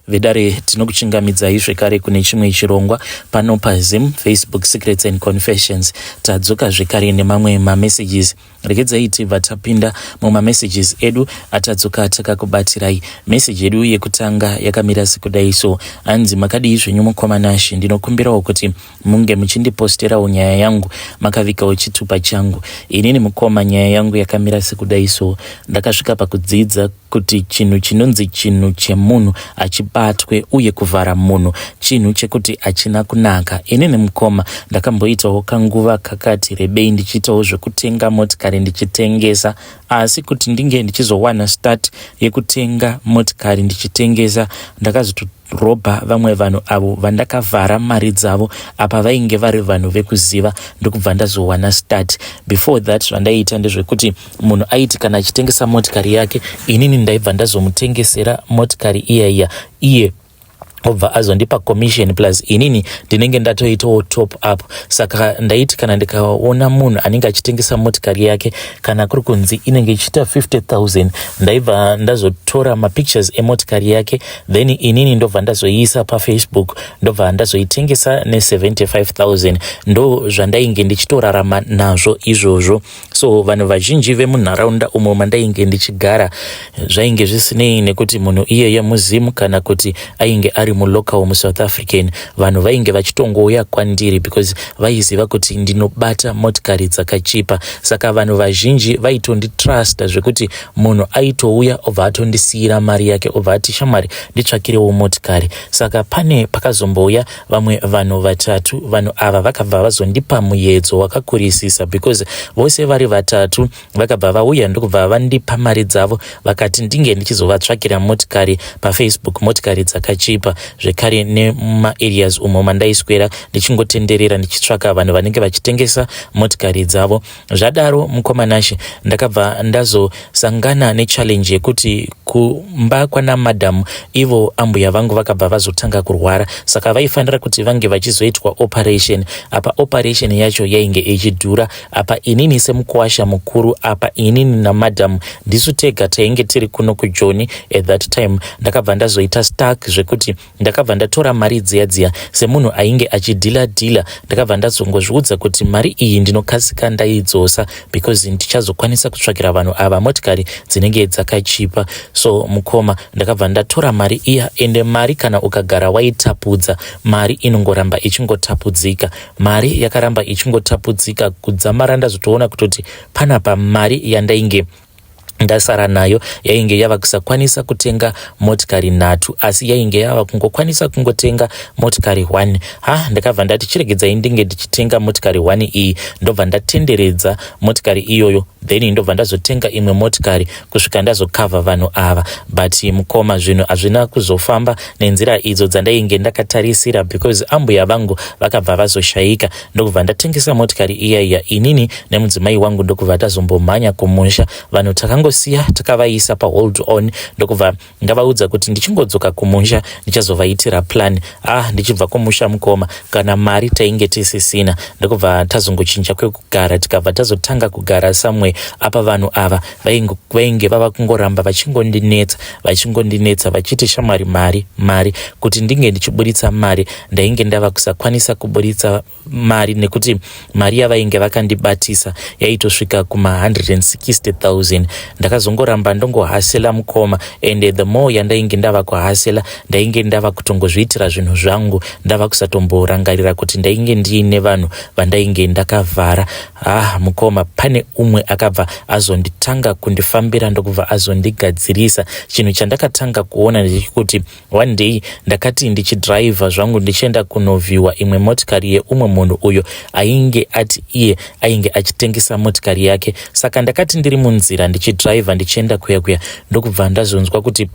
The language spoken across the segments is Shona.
Vedare, tinokuchingamidzai zvekare kune chimwe chirongwa pano paZim Facebook Secrets and Confessions. Tadzoka zvekare nemamwe mamessages. Regedzai tibva tapinda mumamessages edu atadzoka takakubatirai. Message yedu yekutanga yakamira sekudai so. Hanzi makadii zvenyu mukoma Nashe, ndinokumbirawo kuti munge muchindiposterawo nyaya yangu makavigawo chitupa changu. Inini mukoma nyaya yangu yakamira sekudai so. Ndakasvika pakudzidza kuti chinhu chinonzi chinhu chemunhu hachibatwe uye kuvhara munhu chinhu chekuti hachina kunaka. Inini mukoma ndakamboitawo kanguva kakati rebei ndichiitawo zvekutenga motikari ndichitengesa asi kuti ndinge ndichizowana start yekutenga motikari ndichitengesa ndakazoto robha vamwe vanhu avo vandakavhara mari dzavo apa vainge vari vanhu vekuziva ndokubva ndazowana start. Before that zvandaiita ndezvekuti munhu aiti kana achitengesa motikari yake inini ndaibva ndazomutengesera motikari iya iya iye obva azondipa commission plus inini ndinenge ndatoitawo top up. Saka ndaiti kana ndikaona munhu anenge achitengesa motikari yake kana kuri kunzi inenge ichiita 50,000 ndaibva ndazotora mapictures emotikari yake then inini ndobva ndazoiisa pafacebook ndobva ndazoitengesa ne75,000. Ndo zvandainge ndichitorarama nazvo izvozvo. So vanhu vazhinji vemunharaunda umo mandainge ndichigara zvainge zvisinei nekuti munhu iyeye muzimu kana kuti ainge ari mulocal muSouth African, vanhu vainge vachitongouya kwandiri because vaiziva kuti ndinobata motikari dzakachipa. Saka vanhu vazhinji vaitonditrusta zvekuti munhu aitouya obva atondisiyira mari yake obva ati shamwari nditsvakirewo motikari. Saka pane pakazombouya vamwe vanhu vatatu, vanhu ava vakabva vazondipa muyedzo wakakurisisa because vose vari vatatu vakabva vauya ndokubva vandipa mari dzavo vakati ndinge ndichizovatsvakira motikari pafacebook, motikari dzakachipa zvekare nemaareas umo mandaiswera ndichingotenderera ndichitsvaka vanhu vanenge vachitengesa motikari dzavo. Zvadaro mukoma Nashe, ndakabva ndazosangana nechallenge yekuti kumba kwana madam ivo ambuya vangu vakabva vazotanga kurwara, saka vaifanira kuti vange vachizoitwa operation. Apa operation yacho yainge ichidhura, apa inini semukuwasha mukuru, apa inini namadam ndisu tega tainge tiri kuno kujoni at that time. Ndakabva ndazoita stuck zvekuti ndakabva ndatora mari dziya dziya semunhu ainge achidhila dhila. Ndakabva ndazongozviudza kuti mari iyi ndinokasika ndaidzosa because ndichazokwanisa kutsvakira vanhu ava motikari dzinenge dzakachipa. So mukoma, ndakabva ndatora mari iya, ende mari kana ukagara waitapudza mari inongoramba ichingotapudzika. Mari yakaramba ichingotapudzika kudzamara ndazotoona kutoti panapa mari yandainge ndasara nayo yainge yava kusakwanisa kutenga motikari nhatu, asi yainge yava kungokwanisa kungotenga motikari 1. Ha, ndakabva ndati chiregedzai ndinge ndichitenga motikari 1 iyi, ndobva ndatenderedza motikari iyoyo, then ndobva ndazotenga imwe motikari kusvika ndazokavha vanhu ava. But mukoma, zvinhu hazvina kuzofamba nenzira idzo dzandainge ndakatarisira because ambuya vangu vakabva vazoshayika, ndokubva ndatengesa motikari iya iya inini nemudzimai wangu, ndokubva tazombomhanya kumusha. Vanhu takangosiya takavaisa pahold on, ndokubva ndavaudza kuti ndichingodzoka kumusha ndichazovaitira plan. Ah, ndichibva kumusha mukoma, kana mari tainge tisisina, ndokubva tazongochinja kwekugara, tikabva tazotanga kugara somewhere. Apa vanhu ava vainge vava kungoramba vachingondinetsa vachingondinetsa vachiti shamwari mari mari. Kuti ndinge ndichiburitsa mari ndainge ndava kusakwanisa kuburitsa mari nekuti mari yavainge vakandibatisa yaitosvika kuma 160,000. Ndakazongoramba ndongohasela mukoma, and the more yandainge ndava kuhasela ndainge ndava kutongozviitira zvinhu zvangu, ndava kusatomborangarira kuti ndainge ndiine vanhu vandainge ndakavhara. Ah mukoma, pane umwe akabva azonditanga kundifambira ndokubva azondigadzirisa. Chinhu chandakatanga kuona ndechekuti one day ndakati ndichidhiraivha zvangu ndichienda kunovhiwa imwe motikari yeumwe munhu uyo ainge ati iye ainge achitengesa motikari yake. Saka ndakati ndiri munzira ndichidhiraivha ndichienda kuya kuya, ndokubva ndazonzwa kuti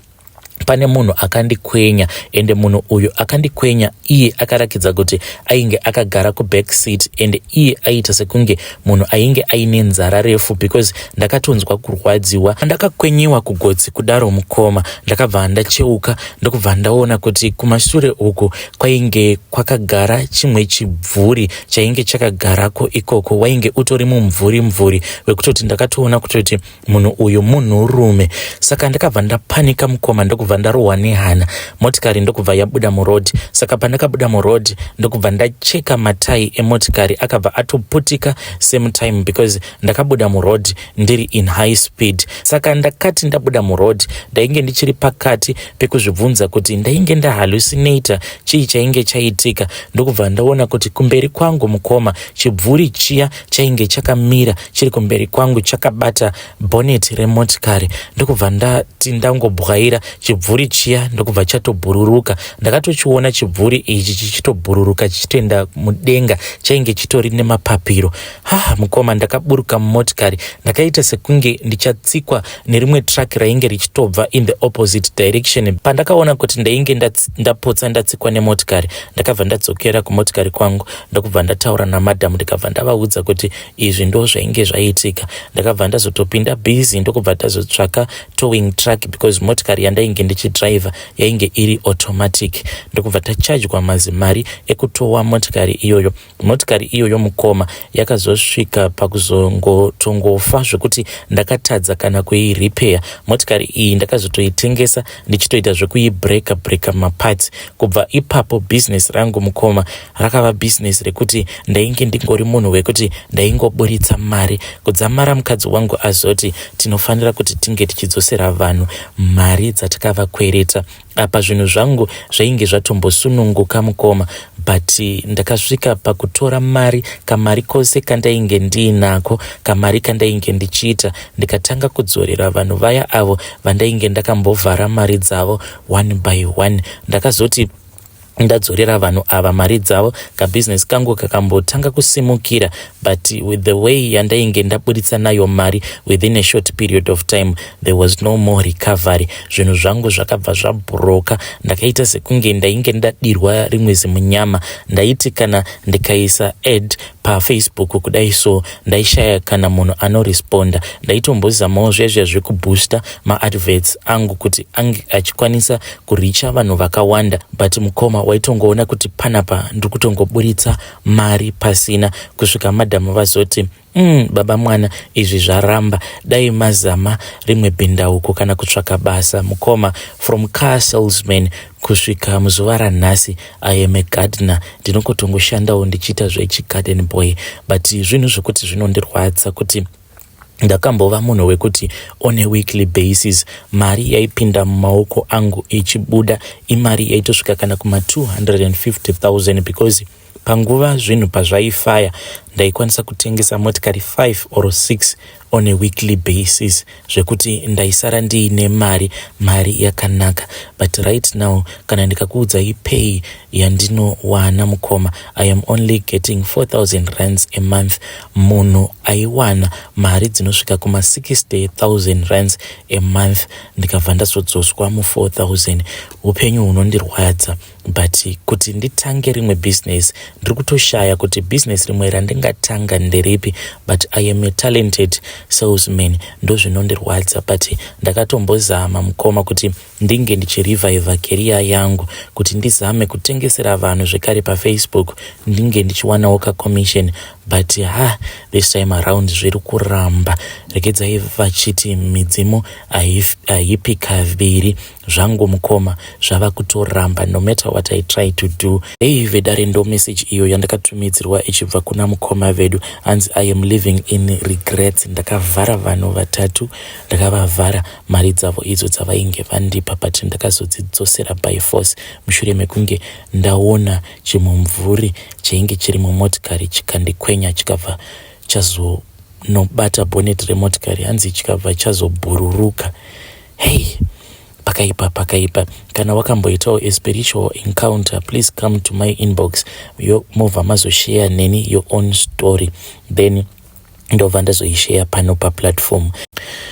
pane munhu akandikwenya, ende munhu uyu akandikwenya iye akarakidza kuti ainge akagara kuback seat, ende iye aiita sekunge munhu ainge aine nzara refu because ndakatonzwa kurwadziwa ndakakwenyiwa kugotsi kudaro. Mukoma, ndakabva ndacheuka ndokubva ndaona kuti kumashure uku kwainge kwakagara chimwe chibvuri chainge chakagarako ikoko, wainge utori mumvuri mvuri wekutoti ndakatoona kutoti munhu uyu munhurume. Saka ndakabva ndapanika mukoma, ndokubva Ndokubva ndarohwa nehana, motikari ndokubva yabuda muroad. Saka pandakabuda muroad ndokubva ndacheka matai emotikari, akabva atoputika same time because ndakabuda muroad ndiri in high speed. Saka ndakati ndabuda muroad, ndainge ndichiri pakati pekuzvibvunza kuti ndainge ndahallucinata, chii chainge chaitika, ndokubva ndaona kuti kumberi kwangu, mukoma, chibvuri chiya chainge chakamira chiri kumberi kwangu chakabata bonnet remotikari. Ndokubva ndati ndangobwaira chibvuri chiya, ndokubva chatobhururuka. Ndakatochiona chibvuri ichi chichitobhururuka chichitoenda mudenga, chainge chitori nemapapiro. Ha, mukoma, ndakaburuka mumotikari, ndakaita sekunge ndichatsikwa nerimwe truck rainge richitobva in the opposite direction. Pandakaona kuti ndainge ndapotsa ndatsikwa nemotikari, ndakabva ndadzokera kumotikari kwangu, ndokubva ndataura namadhamu, ndikabva ndavaudza kuti izvi ndo zvainge zvaitika. Ndakabva ndazotopinda busy, ndokubva ndazotsvaka towing truck because motikari yandainge ndichidhiraivha yainge iri automatic. Ndokubva tachajwa mazimari ekutowa motikari iyoyo. Motikari iyoyo, mukoma, yakazosvika pakuzongotongofa zvekuti ndakatadza kana kuirepair. Motikari iyi ndakazotoitengesa ndichitoita zvekuibreka breka maparts. Kubva ipapo bhizinesi rangu, mukoma, rakava bhizinesi rekuti ndainge ndingori munhu wekuti ndaingoburitsa mari kudzamara mukadzi wangu azoti tinofanira kuti tinge tichidzosera vanhu mari dzatakavakwereta. Apa zvinhu zvangu zvainge zvatombosununguka, mukoma, but ndakasvika pakutora mari, kamari kose kandainge ndiinako, kamari kandainge ndichiita, ndikatanga kudzorera vanhu vaya avo vandainge ndakambovhara mari dzavo one by one. Ndakazoti ndadzorera vanhu ava mari dzavo, kabhizinesi kangu kakambotanga kusimukira, but with the way yandainge ndaburitsa nayo mari within a short period of time, there was no more recovery. Zvinhu zvangu zvakabva zvabhuroka. Ndakaita sekunge ndainge ndadirwa rimwe zimunyama. Ndaiti kana ndikaisa ad paFacebook kudai so, ndaishaya kana munhu anoresponda. Ndaitombozamawo zvezve zvekuboosta maadverts angu kuti ange achikwanisa kuricha vanhu vakawanda, but mukoma, waitongoona kuti panapa ndiri kutongoburitsa mari pasina, kusvika madhamu vazoti, Baba mwana, izvi zvaramba, dai mazama rimwe bhindauko kana kutsvaka basa." Mukoma, from car salesman kusvika muzuva ranhasi, I am a gardener. Ndinongotongoshandawo ndichiita zvechigarden boy, but zvinhu zvokuti zvinondirwadza kuti ndakambova munhu wekuti on a weekly basis mari yaipinda mumaoko angu ichibuda imari yaitosvika kana kuma250 000, because panguva zvinhu pazvaifaya ndaikwanisa kutengesa motikari 5 or 6 on a weekly basis, zvekuti ndaisara ndiine mari, mari yakanaka. But right now, kana ndikakuudzai pay yandinowana, mukoma, I am only getting 4000 rands a month. Munhu aiwana mari dzinosvika kuma60 000 rands a month, ndikabva ndazodzoswa mu4000. Upenyu hunondirwadza, but kuti nditange rimwe business, ndiri kutoshaya kuti business rimwe randingatanga nderipi, but I am a talented salesman. Ndo zvinondirwadza, but ndakatombozama, mukoma, kuti ndinge ndichirevivha career yangu, kuti ndizame kutengesera vanhu zvekare paFacebook, ndinge ndichiwanawo kacommission, but ha, this time around zviri kuramba. Regedzai vachiti midzimu haipi kaviri. Zvangu, mukoma, zvava kutoramba no matter what I try to do. Hei vedare, ndo message iyo yandakatumidzirwa ichibva kuna mukoma vedu. Hanzi, "I am living in regrets. Ndakavhara vanhu vatatu, ndakavavhara mari dzavo idzo dzavainge vandipa, but ndakazodzidzosera by force mushure mekunge ndaona chimumvuri chainge chiri mumotikari chikandikwenya, chikabva chazonobata bonnet remotikari." Hanzi chikabva chazobhururuka. Hei, pakaipa, pakaipa. Kana wakamboitawo a spiritual encounter, please come to my inbox, mobva mazoshare neni your own story, then ndobva ndazoishare pano paplatform.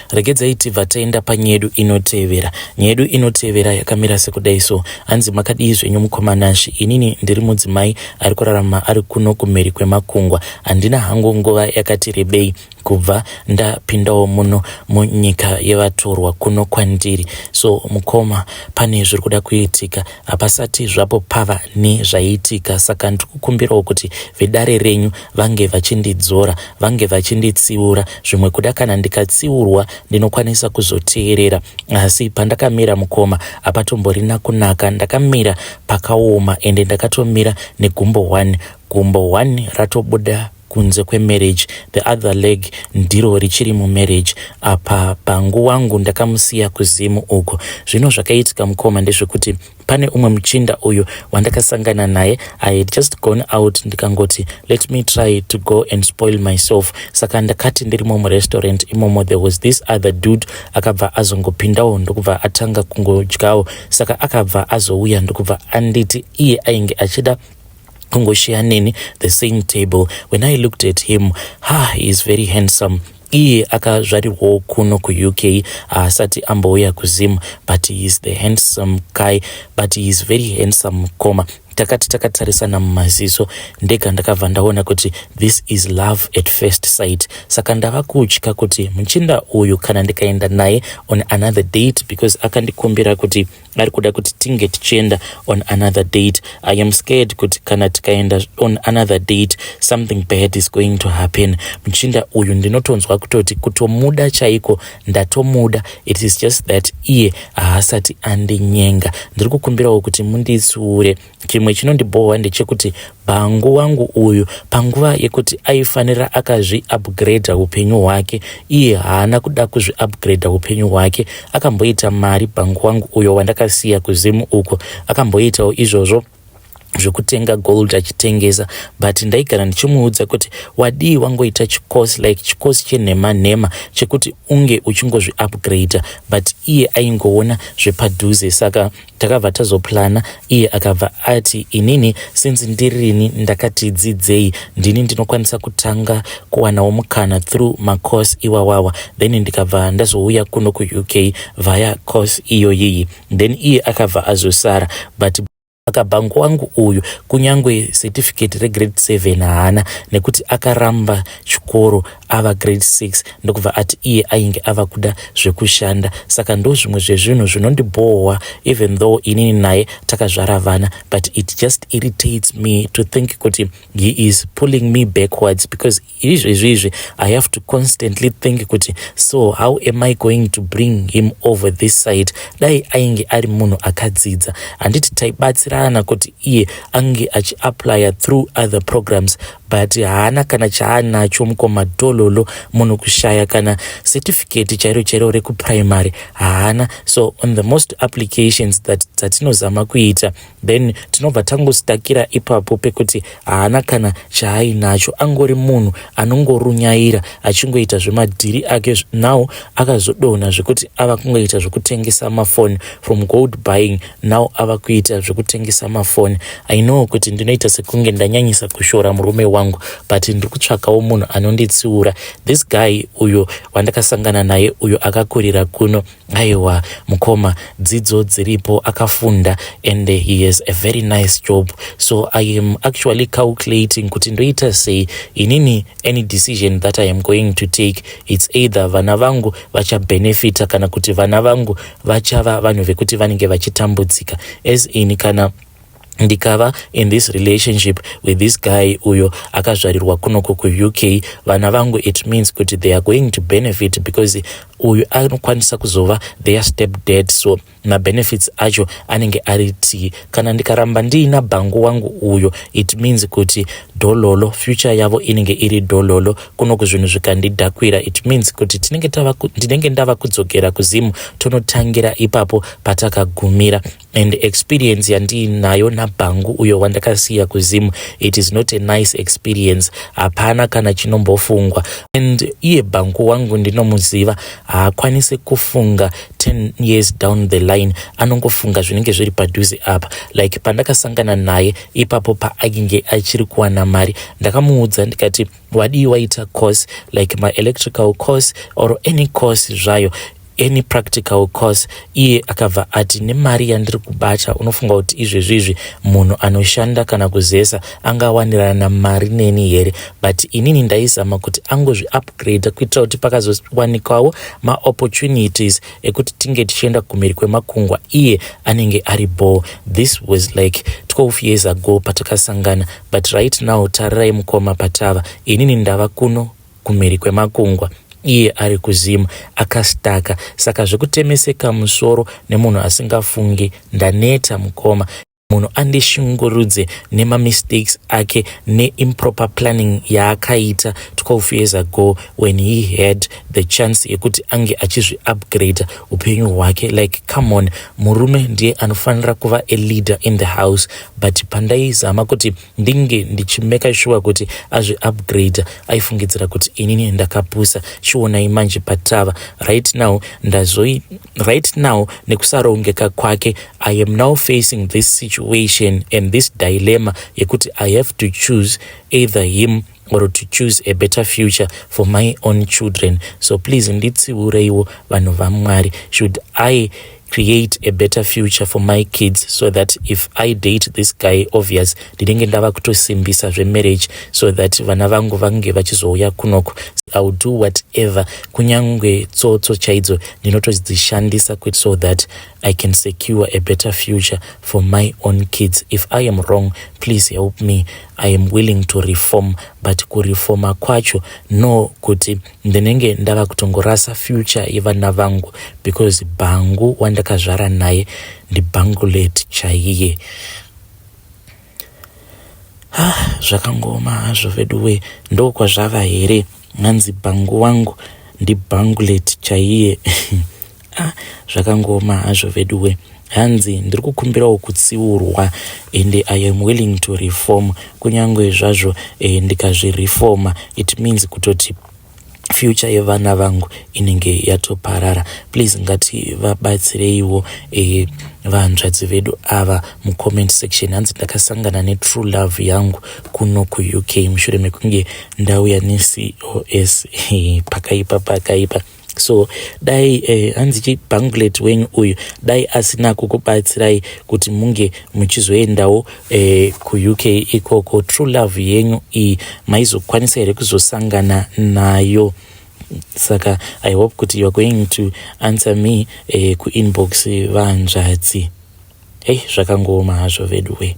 Regedzai tibva taenda panyedu inotevera. Nyedu inotevera yakamira sekudai so. Hanzi, "Makadii zvenyu, mukoma Nashi? Inini ndiri mudzimai ari kurarama ari kuno kumhiri kwemakungwa. Handina hangu nguva yakati rebei kubva ndapindawo muno munyika yevatorwa kuno kwandiri. So mukoma, pane zviri kuda kuitika, hapasati zvapo pava nezvaitika, saka ndiri kukumbirawo kuti vedare renyu vange vachindidzora, vange vachindibatsira." muchinditsiura. Zvimwe kuda kana ndikatsiurwa ndinokwanisa kuzoteerera. Asi pandakamira mukoma hapatomborina kunaka. Ndakamira pakaoma ende ndakatomira negumbo one. Gumbo one ratobuda kunze kwemarriage, the other leg ndiro richiri mumarriage. Apa bhangu wangu ndakamusiya kuZimu uko. Zvino zvakaitika mukoma ndezvekuti pane umwe muchinda uyu wandakasangana naye. I had just gone out, ndikangoti let me try to go and spoil myself. Saka ndakati ndirimo murestaurant imomo, there was this other dude akabva azongopindawo ndokubva atanga kungodyawo. Saka akabva azouya ndokubva anditi iye ainge achida kungosheya neni the same table. When I looked at him, ha, he is very handsome. Iye akazvarirwawo kuno kuUK, haasati ambouya kuZim, but he is the handsome guy, but he is very handsome mukoma. Takati takatarisana mumaziso ndega, ndakabva ndaona kuti this is love at first sight. Saka ndava kutya kuti muchinda uyu kana ndikaenda naye on another date, because akandikumbira kuti ari kuda kuti tinge tichienda on another date, I am scared kuti kana tikaenda on another date, something bad is going to happen. Muchinda uyu ndinotonzwa kutoti kutomuda chaiko ndatomuda. It is just that iye haasati andinyenga. Ndiri kukumbirawo kuti munditsiure. Chimwe chinondibhohwa ndechekuti bhangu wangu uyu, panguva yekuti aifanira akazviupgrada upenyu hwake, iye haana kuda kuzviupgrada upenyu hwake. Akamboita mari bhangu wangu uyo wandakasiya kuZimu uko, akamboitawo izvozvo zvekutenga gold achitengesa, but ndaigara ndichimuudza kuti wadii wangoita chicourse, like chicourse chenhema nhema chekuti unge uchingozviupgrada, but iye aingoona zvepadhuze. Saka takabva tazoplana. Iye akabva ati inini since ndirini ndakati dzidzei, ndini ndinokwanisa kutanga kuwanawo mukana through macourse iwawawa, then ndikabva ndazouya kuno kuUK via course iyoyiyi. Then iye akabva azosara, but akabhangu wangu uyu kunyange certificate regrade 7 haana, nekuti akaramba chikoro ava grade 6, ndokubva ati iye ainge ava kuda zvekushanda. Saka ndo zvimwe zvezvinhu zvinondibhohwa. Even though inini naye takazvara vana, but it just irritates me to think kuti he is pulling me backwards, because izvezvi izvi I have to constantly think kuti so how am I going to bring him over this side? Dai ainge ari munhu akadzidza, handiti taibatsirana kuti iye ange achiapplya through other programs, but haana kana chaanacho mukomadhololo. Munhu kushaya kana certificate chairo chairo rekuprimary haana. So on the most applications that dzatinozama kuita, then tinobva tangostakira ipapo pekuti haana kana chaainacho. Angori munhu anongorunyaira achingoita zvemadhiri ake. Now akazodonha zvekuti ava kungoita zvekutengesa mafoni. From gold buying, now ava kuita zvekutengesa mafoni. I know kuti ndinoita sekunge ndanyanyisa kushora murume wangu, but ndiri kutsvakawo munhu anonditsiura. This guy uyo wandakasangana naye uyo akakurira kuno, aiwa mukoma, dzidzo dziripo, akafunda and he has a very nice job. So I am actually calculating kuti ndoita sei inini. Any decision that I am going to take, it's either vana vangu vachabenefita kana kuti vana vangu vachava vanhu vekuti vanenge vachitambudzika. As in, kana ndikava in this relationship with this guy uyo akazvarirwa kunoko kuUK, vana vangu, it means kuti they are going to benefit because uyu anokwanisa kuzova their step dad, so mabenefits acho anenge ari tii. Kana ndikaramba ndiina bhangu wangu uyo, it means kuti dhololo, future yavo inenge iri dhololo. Kunoku zvinhu zvikandidhakwira, it means kuti ndinenge ndava kudzokera kuZimu, tonotangira ipapo patakagumira. And experience yandiinayo nabhangu uyo wandakasiya kuZimu, it is not a nice experience. Hapana kana chinombofungwa. And iye bhangu wangu ndinomuziva, haakwanisi kufunga 10 years down the line. Anongofunga zvinenge zviri padhuze apa. Like pandakasangana naye ipapo paainge achiri kuwana mari, ndakamuudza ndikati wadii waita course, like maelectrical course or any course zvayo, any practical course. Iye akabva ati nemari yandiri kubata, unofunga kuti izvezvi izvi munhu anoshanda kana kuzesa angawanirana mari neni here? But inini ndaizama kuti angozviupgrade kuitira kuti pakazowanikwawo maopportunities ekuti tinge tichienda kumhiri kwemakungwa, iye anenge ari ball. This was like 12 years ago patakasangana, but right now tarirai mukoma patava. Inini ndava kuno. Kumhiri kwemakungwa iye ari kuZim akastaka. Saka zvekutemeseka musoro nemunhu asingafungi, ndaneta mukoma. Munhu andishungurudze nemamistakes ake neimproper planning yaakaita 12 years ago when he had the chance yekuti ange achizviupgrade upenyu hwake. Like, come on, murume ndiye anofanira kuva a leader in the house, but pandaizama kuti ndinge ndichimeka sure kuti azviupgrade, aifungidzira kuti inini ndakapusa. Chionai manje patava right now. Ndazoi right now nekusarongeka kwake, I am now facing this situation and this dilemma yekuti I have to choose either him or to choose a better future for my own children. So please, nditsiureiwo, vanhu vaMwari. Should I create a better future for my kids so that if I date this guy, obvious ndinenge ndava kutosimbisa zvemarriage so that vana vangu vange vachizouya kunoko? I will do whatever, kunyange tsotso chaidzo ndinotodzishandisa so that I can secure a better future for my own kids. If I am wrong, please help me. I am willing to reform, but kureforma kwacho no kuti ndinenge ndava kutongorasa future yevana vangu, because bhangu wandakazvara naye ndibhangulet chaiye. Ah, zvakangoma hazvo veduwe. Ndokwazvava here? Nganzi bhangu wangu ndibhangulet chaiye. Ah, zvakangoma hazvo veduwe. Hanzi ndiri kukumbirawo kutsiurwa and I am willing to reform. Kunyange zvazvo ndikazvireforma, it means kutoti future yevana vangu inenge yatoparara. Please, ngativabatsireiwo vanzvadzi vedu ava mucomment section. Hanzi ndakasangana netrue love yangu kuno kuUK mushure mekunge ndauya neCOS. Pakaipa, pakaipa. So dai hanzi chibanglet wenyu uyu dai asina kukubatsirai kuti munge muchizoendawo kuUK ikoko, true love yenyu iyi maizokwanisa here kuzosangana nayo? Saka I hope kuti you are going to answer me kuinbox, vanzvadzi. Hei, zvakangoma hazvo vedu we.